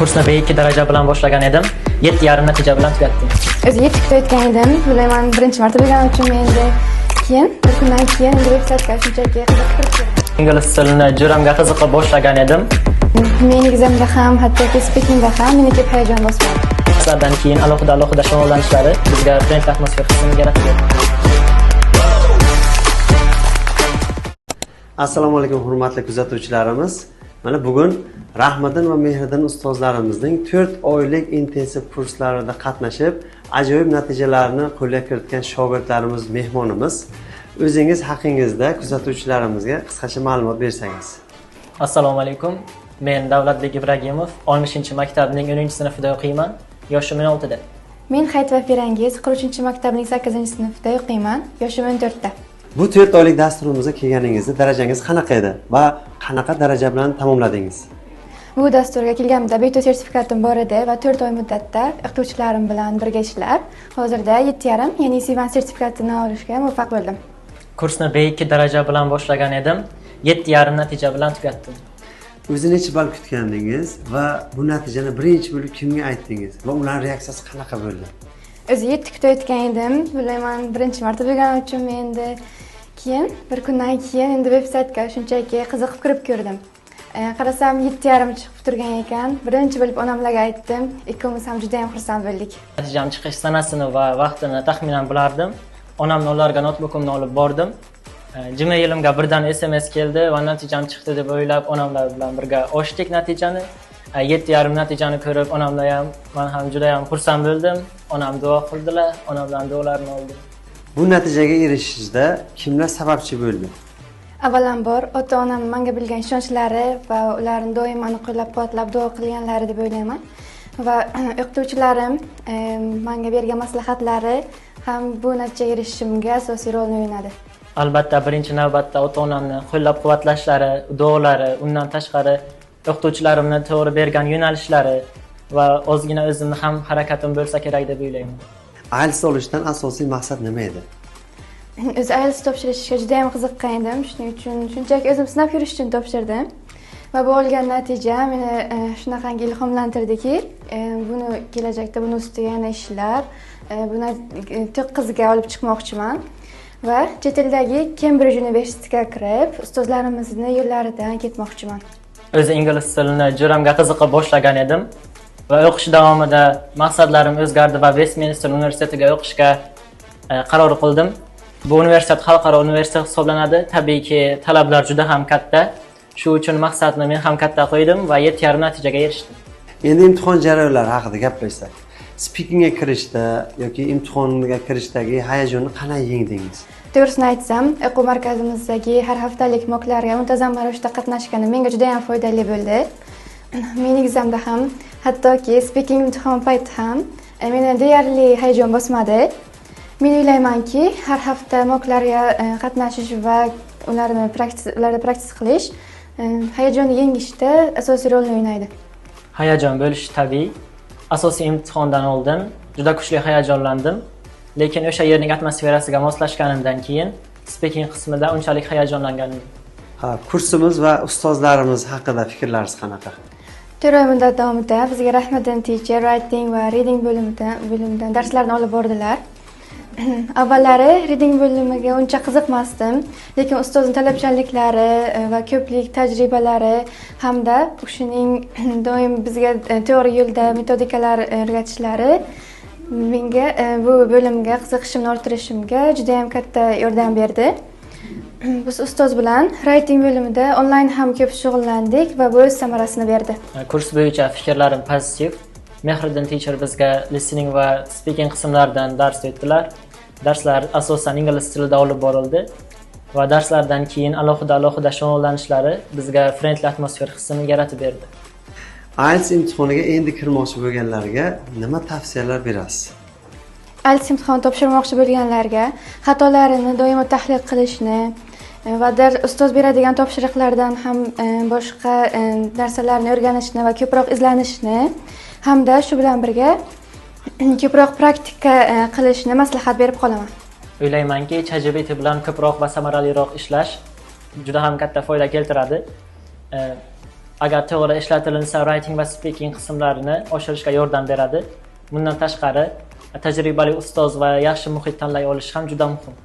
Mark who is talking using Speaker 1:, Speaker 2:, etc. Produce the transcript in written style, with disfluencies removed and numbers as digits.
Speaker 1: Kursni B2 daraja bilan boshlagan edim. 7,5 natija bilan tugatdim.
Speaker 2: O'zi 7 kutayotgan edim. O'ylayman, birinchi marta bo'lgani uchun endi keyin bir kundan keyin endi vebsaytga shunchaki qiziqib kirib keldim.
Speaker 1: Ingliz tilini jo'ramga qiziqib boshlagan edim.
Speaker 2: Meni examda ham, hattoki speakingda ham meni ko'p hayajon bosmadi.
Speaker 1: Kurslardan keyin alohida alohida shug'ullanishlari bizga friendly atmosfera hissini yaratib berdi.
Speaker 3: Assalomu alaykum, hurmatli kuzatuvchilarimiz. Mana bugun Rahmiddin va Mehriddin ustozlarimizning 4 oylik intensiv kurslarida qatnashib, ajoyib natijalarni qo'lga kiritgan shogirdlarimiz mehmonimiz. O'zingiz haqingizda kuzatuvchilarimizga qisqacha ma'lumot bersangiz.
Speaker 1: Assalomu alaykum. Men Davlatbek Ibragimov, 60-maktabning 10-sinfida o'qiyman. Yoshim 16 da.
Speaker 2: Men Hayitova Ferangiz, 43-maktabning 8-sinfida o'qiyman. Yoshim 14 da.
Speaker 3: Bu 4 oylik dasturimizga kelganingizda darajangiz qanaqa edi va qanaqa daraja bilan tamomladingiz?
Speaker 2: Bu dasturga kelganimda B2 sertifikatim bor edi va 4 oy muddatda o'qituvchilarim bilan birga ishlab, hozirda 7,5, ya'ni C1 sertifikatini olishga muvaffaq bo'ldim.
Speaker 1: Kursni B2 daraja bilan boshlagan edim. 7,5 natija bilan tugatdim.
Speaker 3: O'zi necha ball kutgandingiz va bu natijani birinchi bo'lib kimga aytdingiz va ularning reaksiyasi qanaqa bo'ldi?
Speaker 2: O'zi 7 kutayotgan edim. O'ylayman, birinchi marta bo'lgani uchun endi keyin bir kundan keyin endi vebsaytga shunchaki qiziqib kirib ko'rdim. Qarasam 7,5 chiqib turgan ekan. Birinchi bo'lib onamlarga aytdim. Ikkovimiz ham juda ham xursand bo'ldik.
Speaker 1: Natijam chiqish sanasini va vaqtini taxminan bilardim. Onamni ularga notebukimni olib bordim. Gmailimga birdan SMS keldi va natijam chiqdi deb o'ylab onamlar bilan birga ochdik natijani. 7,5 natijani ko'rib onamlar ham, men ham juda ham xursand bo'ldim. Onam duo qildilar, onamdan duolarini oldim.
Speaker 3: Bu natijaga erishishda kimlar sababchi bo'ldi?
Speaker 2: Avvalambor ota-onam menga bilgan ishonchlari va ularni doim meni qo'llab-quvvatlab duo qilganlari deb o'ylayman. Va o'qituvchilarim menga bergan maslahatlari ham bu natijaga erishishimga asosiy rolni o'ynadi.
Speaker 1: Albatta, birinchi navbatda ota-onamni qo'llab-quvvatlashlari, duolari, undan tashqari o'qituvchilarimni to'g'ri bergan yo'nalishlari va ozgina o'zimni ham harakatim bo'lsa kerak deb o'ylayman.
Speaker 3: IELTS olishdan asosiy maqsad nima edi?
Speaker 2: O'zi IELTS topshirishga juda ham qiziqqan edim. Shuning uchun shunchaki o'zim sinab ko'rish uchun topshirdim. Va bu olgan natija meni shunaqangi ilhomlantirdiki, buni kelajakda buni ustiga yana ishlab, buni 9 ga olib chiqmoqchiman. Va chet eldagi Cambridge universitetiga kirib, ustozlarimizni yo'llaridan ketmoqchiman.
Speaker 1: O'zi ingliz tilini jo'ramga qiziqib boshlagan edim va o'qish davomida maqsadlarim o'zgardi va Westminster universitetiga o'qishga qaror qildim. Bu universitet xalqaro universitet hisoblanadi. Tabiiyki, talablar juda ham katta. Shu uchun maqsadni men ham katta qo'ydim va 7,5 natijaga erishdim.
Speaker 3: Endi imtihon jarayonlari haqida gaplashsak. Speakingga kirishda yoki imtihonga kirishdagi hayajonni qanday yengdingiz?
Speaker 2: To'g'risini aytsam, o'quv markazimizdagi har haftalik mocklarga muntazam ravishda qatnashganim menga juda ham foydali bo'ldi. Meni examda ham, hattoki speaking imtihon payti ham meni deyarli hayajon bosmadi. Men o'ylaymanki, har hafta mocklarga qatnashish va ularni ularda practice qilish hayajonni yengishda asosiy rolni o'ynaydi.
Speaker 1: Hayajon bo'lishi tabiiy. Asosiy imtihondan oldin juda kuchli hayajonlandim. Lekin o'sha yerning atmosferasiga moslashganimdan keyin speaking qismida unchalik hayajonlanganim yo'q.
Speaker 3: Ha, kursimiz va ustozlarimiz haqida fikrlaringiz qanaqa?
Speaker 2: 4 oy muddat davomida bizga Rahmiddin teacher writing va reading bo'limidan darslarni olib bordilar. Avvallari reading bo'limiga uncha qiziqmasdim, lekin ustozning talabchanliklari va ko'plik tajribalari hamda u kishining doim bizga to'g'ri yo'lda metodikalar o'rgatishlari menga bu bo'limga qiziqishimni orttirishimga juda ham katta yordam berdi. Biz ustoz bilan writing bo'limida onlayn ham ko'p shug'ullandik va bu o'z samarasini berdi.
Speaker 1: Kurs bo'yicha fikrlarim pozitiv. Mehriddin teacher bizga listening va speaking qismlaridan dars o'tdilar. Darslar asosan ingliz tilida olib borildi va darslardan keyin alohida alohida shug'ullanishlari bizga friendly atmosfera hissini yaratib berdi.
Speaker 3: IELTS imtihoniga endi kirmoqchi bo'lganlarga nima tavsiyalar berasiz?
Speaker 2: IELTS imtihon topshirmoqchi bo'lganlarga xatolarini doimo tahlil qilishni va ustoz beradigan topshiriqlardan ham boshqa narsalarni o'rganishni va ko'proq izlanishni hamda shu bilan birga ko'proq praktika qilishni maslahat berib qolaman.
Speaker 1: O'ylaymanki, ChatGPT bilan ko'proq va samaraliroq ishlash juda ham katta foyda keltiradi. Agar to'g'ri ishlatilinsa, writing va speaking qismlarini oshirishga yordam beradi. Bundan tashqari, tajribali ustoz va yaxshi muhit tanlay olish ham juda muhim.